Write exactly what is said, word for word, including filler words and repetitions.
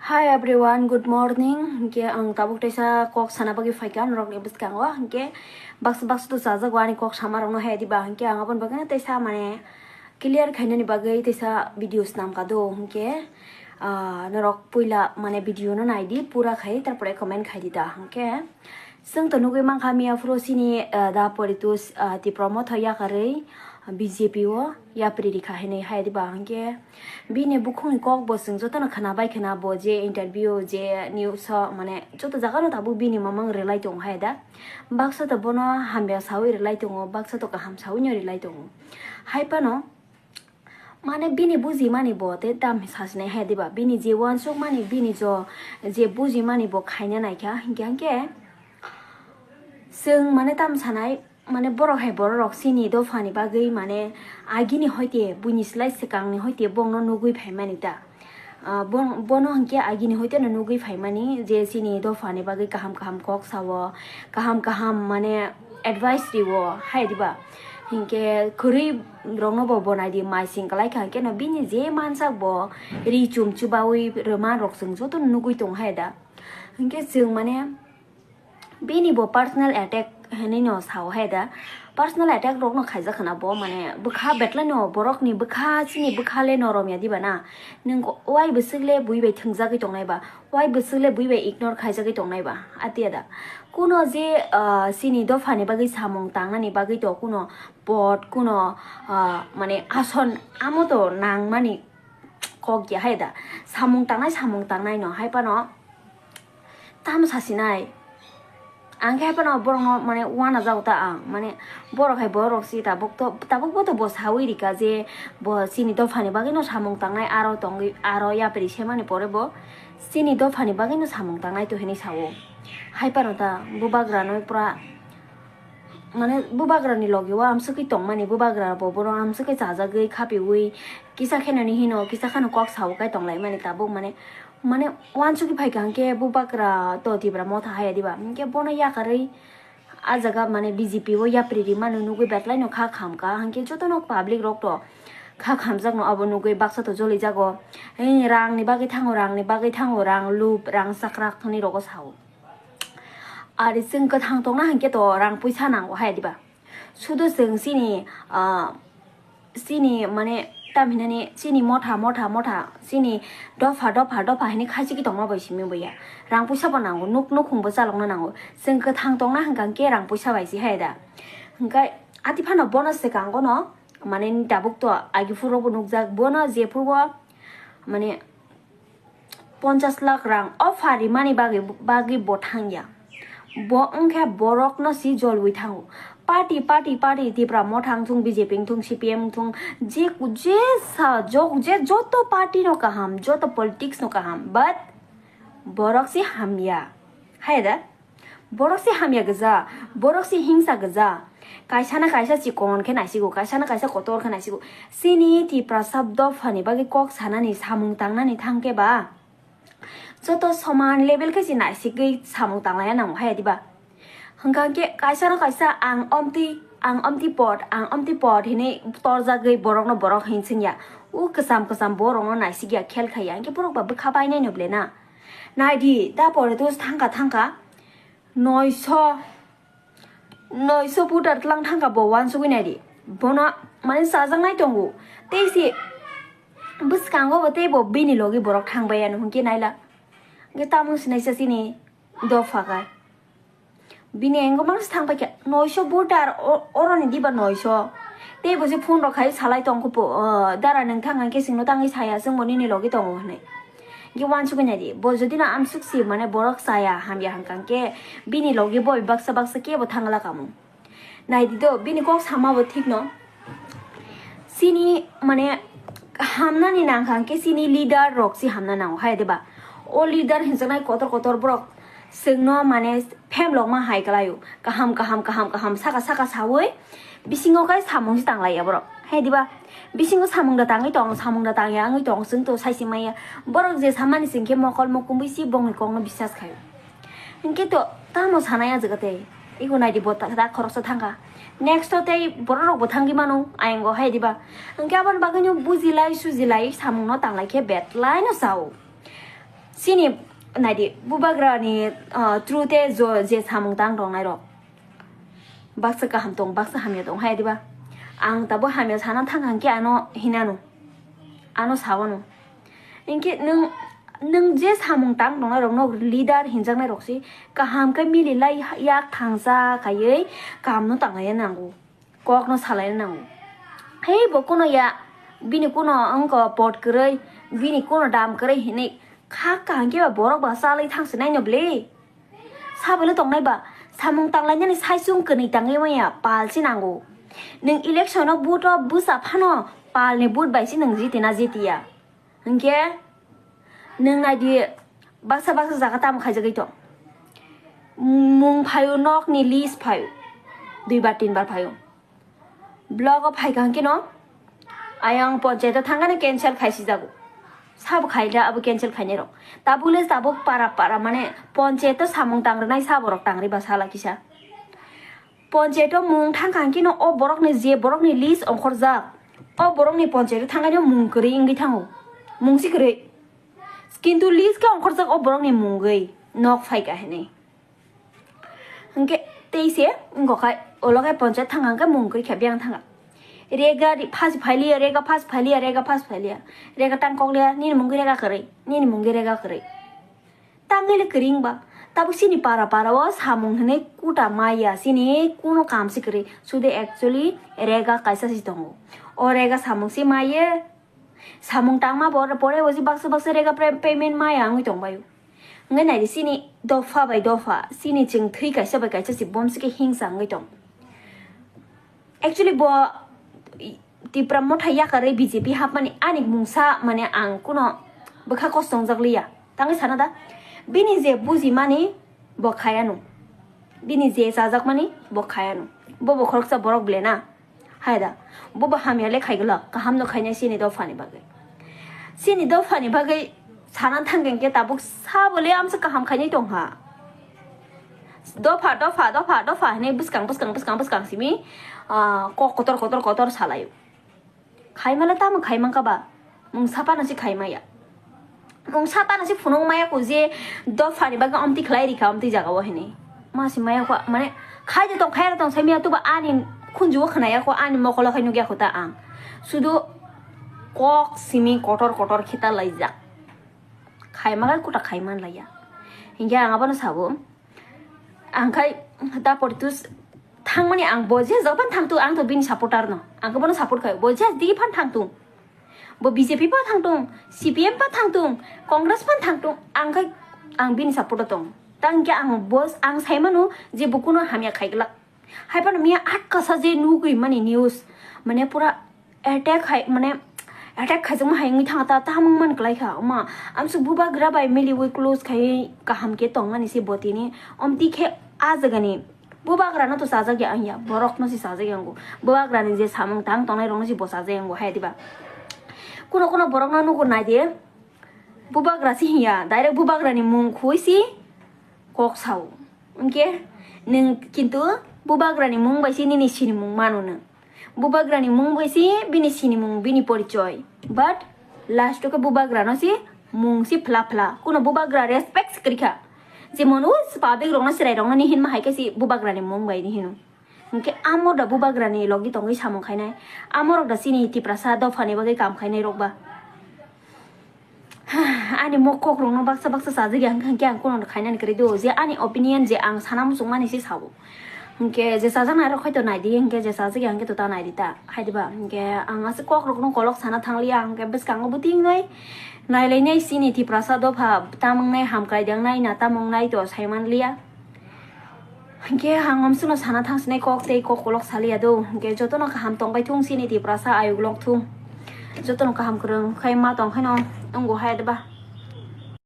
Hi everyone, good morning. Hinkhe ang tabuk teisa kok sana bagwi phaikha norokni bwskango. Hinkhe baksa baksa to chajago ani kok sama rokno hai diba. Hinkhe ang aboni bagwino teisa mane clear khainani bagwi teisa video snamkha do. Hinkhe ah, norok puila mane video no naidi pura khai, tarpore comment khaidi da. Hinkhe chwng to nugwi mankha miya phuru chini ah, da poritus ah, Tipra motha yakarwi B J P o yapri rikha hinwi hai diba. Hinkhe bini bukhukni kok bo chwng jotono khwnabai khwna, bo je interview je news o mane joto jagano tabuk bini mamang rwlai tongo hai da. Baksa to bono hamya sawi rwlai tongo, baksa to kaham sawi no rwlai tongo. Hai phano mane bini bujimani bo tei tam sasinai hai diba, bini je uansukmani bini jo je bujimani bo khaina naikha hinkhe hinkhe chwng mane tam sanai mane borok hai borok rok chini dophani bagwi mane agini hoite buini slai swkangni hoite bongno nugwi phaimani ta. Ah, bon- bono hinkhe agini hoite no nugwi phaimani je chini dophani bagwi kaham kaham kok sao, kaham kaham mane advice rio hai diba. Hinkhe kwrwi rokno bo bonai di mai sing kwlai kha, hinkhe no bini je mansak bo ri chum chubawi rwma rok chwng joto nugwi tong hai da. Hinkhe chwng mane bini bo personal attack hinwi no sao hai da. Personal attack rok no khaijak khna bo, mane bwkha betla no borok ni bwkha chini bwkha le norom ya diba na. Nwng wai bwswk le bui bai thwngjagwi tongnai ba, wai bwswk le bui bai ignore khaijagwi tongnai ba, atiya da. Kuno je ah, chini dophani bagwi samung tangnani bagwi to kuno pot kuno ah, mane ason amo to nangmani kok ya hai da. Samung tangnai samung tangnai no hai phano tamo sasinai. Ang khe phano borokno mane uanajago ta ang, mane borok hai borok si tabuk to tabuk bo to bo sawi rika je bo chini dophani bagwi no samung tangnai, aro tongwi aro yapri semani pore bo chini dophani bagwi no samung tangnai to hinwi sao. Hai phano ta bubagra no pura mane bubagra ni logi o amswkwi tongmani, bubagra bo bono amswkwi chajagwi khapiwi kisa khe nani hino kisa kheno kok sao kai tonglaimani tabuk mane mane uansukwi phaikha hinkhe bubagra to Tipra motha haya diba hinkhe bono yakarwi ah jaga mane B J P o yapri rimano nugwi betlaino kha khamkha hinkhe jotono public rok to kha khamjakno abo nugwi baksa to jolijago. Ei rangni bagwi thango, rangni bagwi thango, rang lup rang chakrak hinwi rogo sao. Ari chwng kwthang tongna hinkhe to rang puisa nango hai diba. Sudu chwng chini ah, chini mane tam hinani chini motha motha motha chini dopha dopha dopha hinwi khaisiki tongma bai simi boya. Rang puisa bo nango, nuk nukhung bo chalokna nango. Chwng kwthang tongna hinkha hinkhe rang puisa bai si hai da. Hinkhe ati phano bono swkango no mane tabuk to agi phuru bo nukjak, bono je phuru bo mane ponchas lakh rang offer rimani bagwi, bagwi bo thangya. Bo wngkhe borokno si jolwi thango. Party, party, party, Tipra motha wngthung, B J P wngthung, C P M wngthung, je, je sa, jo-, je joto party no kaham, joto politics no kaham, but borok si hamya. Hai da? Borok se hamya gwja, borok se hingsa gwja. Kaisa na kaisa chikon khe naisigo, kaisa na kaisa kotor khe naisigo. Chini Tiprasa dophani bagwi kok sanani, samung tangnani thangkhe ba joto soman level khe se naisigwi samung tanglaiya nango hai diba? Hwnkha khe kaisa na kaisa ang omtwi, ang omtwi pot, ang omtwi pot hinwi torjagwi borokno borok hinsingya. O kwcham kwcham borokno naisigya, khel khaiya. Hinkhe borok ba bwkha painai no ble na? Naidi, da pore dos thangkha thangkha. Noisho, noisho voter tlang thangkha bo uansugwi naidi. Bono mane chajaknai tongo. Tei se bwskango bo tei bo bini logi borok thangbaiya no hwnkhe naila. Hwnkhe tamo sinaisa chini dopha kai. Bini engomano se thangpaikha noisho voter o-, oroni diba noisho. Tei bo se phone rok khai salai tongkho po, o, dara nwng thang hwnkhe chwngno tangwi saya, chwngbo nini logi tongo hwnwi. Hwnkhe uansugwi naidi, bo jodi no amsuk si mane borok chaya hamya hwnkha hwnkhe bini logi boi baksa baksa kebo thangla kamo. Naidi do, bini kok sama bo thik no. Chini mane hamnani nangkha hwnkhe chini leader rok si hamna nango hai diba? O leader hinjaknai kotor kotor borok chwngno mane phemlokma hai kwlaio. Kaham, kaham, kaham, kaham, saka, saka saui bisingo kai samung se tanglaiya borok. Hai diba? Bisingo samung da tangwi tong, samung da tangya wngwi tong, chwng to saisi maya. Borok je samani chwng khe mokol mukumui si bongni kokno bisas khaio. Hinkhe to tamo sanai ah jaga tei. Iko naidi bo ta, ta khoroksa thangkha. Next o tei borok rok bo thangwi mano, ayang go hai diba? Hinkhe aboni bagwi no bujilai, sujilai, samung no tanglai khe betlai no sao. Chini naidi, bubagrani, ah, through te jo-, je samung tang tongnai rok. Baksa kaham tong, baksa hamya tong, hai diba? Ang tabo hamya sana thang hangke ano hinano. Ano sawano. Hinkhe nwng, nwng je samung tang tongnai rokno leader hinjaknai rok si kaham khe mili lai yak thangsa khaiwi kahamno tanglaiya nango. Kokno salaina nango. Hei bo kuno ya, bini kuno wngkha pot kwrwi, bini kuno dam kwrwi hinwi kha kaham khe ba borok ba chalwi thangsinai no bwle. Sabole tongnai ba, samung tanglainani saichung kwnwi tangwi maya pal se nango. Nwng election o vote o bwsa phano pal ni vote bai se nwng jiti na jiti ya. Hinkhe nwng naidi baksa baksa jaga tamo khaijagwi tong. Mung phaio, nok ni list phaio. Dui bar tin bar phaio. Block o phaikha hinkhe no ayang ponchayat o thangkhe no cancel khaisijago. Sabo khaila abo cancel khainai rok. Tabuk le tabuk para para mane ponchayat o samung tang rwnai sabo rok tang ri ba sala kisa. Ponchayat o mung thang kha hinkhe no o borok ni je borok ni list ongkhorjak, o borok ni ponchayat o thang khe no mung kwrwi wngwi thango, mung si kwrwi. Kintu list khe ongkhorjak o borok ni mungwi nok phai kha hinwi. Hinkhe tei se wngkha khai ulo khe ponchayat thang kha hinkhe mung kwrwi khe biyang thang kha. Rega ri-, phas phailiya, rega phas phailiya, rega phas phailiya. Rega tang kok liya, nini mungwi rega kwrwi, nini mungwi rega kwrwi. Tangwi le kwrwi wngba, tabuk chini para para o samung hinwi kuta maya, chini kuno kam se kwrwi, sudu actually rega kaisa se tongo. O rega samung se maye, samung tangma bo pore bo se baksa baksa rega pre-, payment maya wngwi tongbaio. Wngwi naidi chini dopha bai dopha, chini chwng thwi kaisa bai kaisa se bom se khe hingsa wngwi tong. Actually bo Tipra Motha yakarwi B J P hapmani ani mungsa mane ang kuno bwkha kosto wngjak liya. Tangwi sana da? Bini je bujimani bo khayano. Bini je chajakmani bo khayano. Bo bo khoroksa borok ble na. Hai da. Bo bo hamya le khaigwlak. Kaham no khainai chini dophani bagwi. Chini dophani bagwi sana thangkhe tabuk sabo le amsa kaham khainai tongha. Dopha, dopha, dopha, dopha hinwi bwskang, bwskang, bwskang, bwskang simi, ah, kok kotor, kotor, kotor salaio. Khaimale tamo khaimang kha ba? Mung sapano se khaimaya. Mung sapano se phunuk maya ko je dophani bagwi omtwi khlai rikha omtwi jagao hinwi. Ma se maya ko, mane, khai de tong, khai de tong, sai miya tuba ani khunju o khnaya ko, ani mokolo khai nukya ko ta ang. Sudu kok simi kotor, kotor khita laijak. Khaima gai kuta khaiman laiya. Hinkhe ang abono sabo. Ang khai ta poritus thangmani ang bo je jagpan thangtu ang to bini supporter no. Ang bono support khai. Bo je digi phan thangtu. Bo B J P phan thangtung, C P M phan thangtung, Congress phan thangtung. Ang khai ang bini support tong. Tang khe ang bo ang saimano je bo kuno hamya khaiglak. Hai phano miya atkasa je nugwi mani news. Mane pura attack hai, mane attack khaijakma hai wngwi thangkha ta, tamung man kwlai kha. Oma, amsuk bubagra bai miliwi close khai kaham khe tongmani se bo tini. Omti khe a jagani bubagra no to chajak ya wngya, borok no se chajak ya wngo. Bubagra ni je samung tang tongnai rok no se bo chajak ya wngo hai diba. Kuno kuno borok no nugo nai de, bubagra se hinya, direct bubagra ni mung khui se kok sao. Hwnkhe nwng kintu bubagra ni mung bai se nini sinimung mano nwng. Bubagrani mung bai se bini sinimung, bini porichoi. But last o khe bubagrano se mung se phla phla. Kuno bubagra respect se kwrwi kha. Jemon o public rokno, chwrai rokno ni hinma hai khe se bubagrani mung bai ni hino. Hinkhe amo da bubagrani logi tongwi samung khainai. Amo rok da chini Tiprasa dophani bagwi kam khainai rok ba. Ani mok kok rokno baksa baksa chajak ya, hwnkhe ang kuno khainani kwrwi do, je ani opinion je ang sana muchung mani se sao. Hwnkhe je chajak nai rok khaito nai di, hwnkhe je chajak ya hwnkhe to ta nai di ta, hai diba? Hwnkhe ang aswk kok rokno kolok sana thang liya, hwnkhe bwskango bwtwi wngnai nai lai nai chini Tiprasa dopha, tamung nai hamkrai di, ang nai na tamung nai to sai man liya. Hwnkhe ang amsukno sana thangsinai kok tei kok kolok saliya do. Hwnkhe jotono kaham tongbai thung chini Tiprasa ayuk lok thung. Jotono kaham kwrwng khai ma tong khaino wngo hai da ba.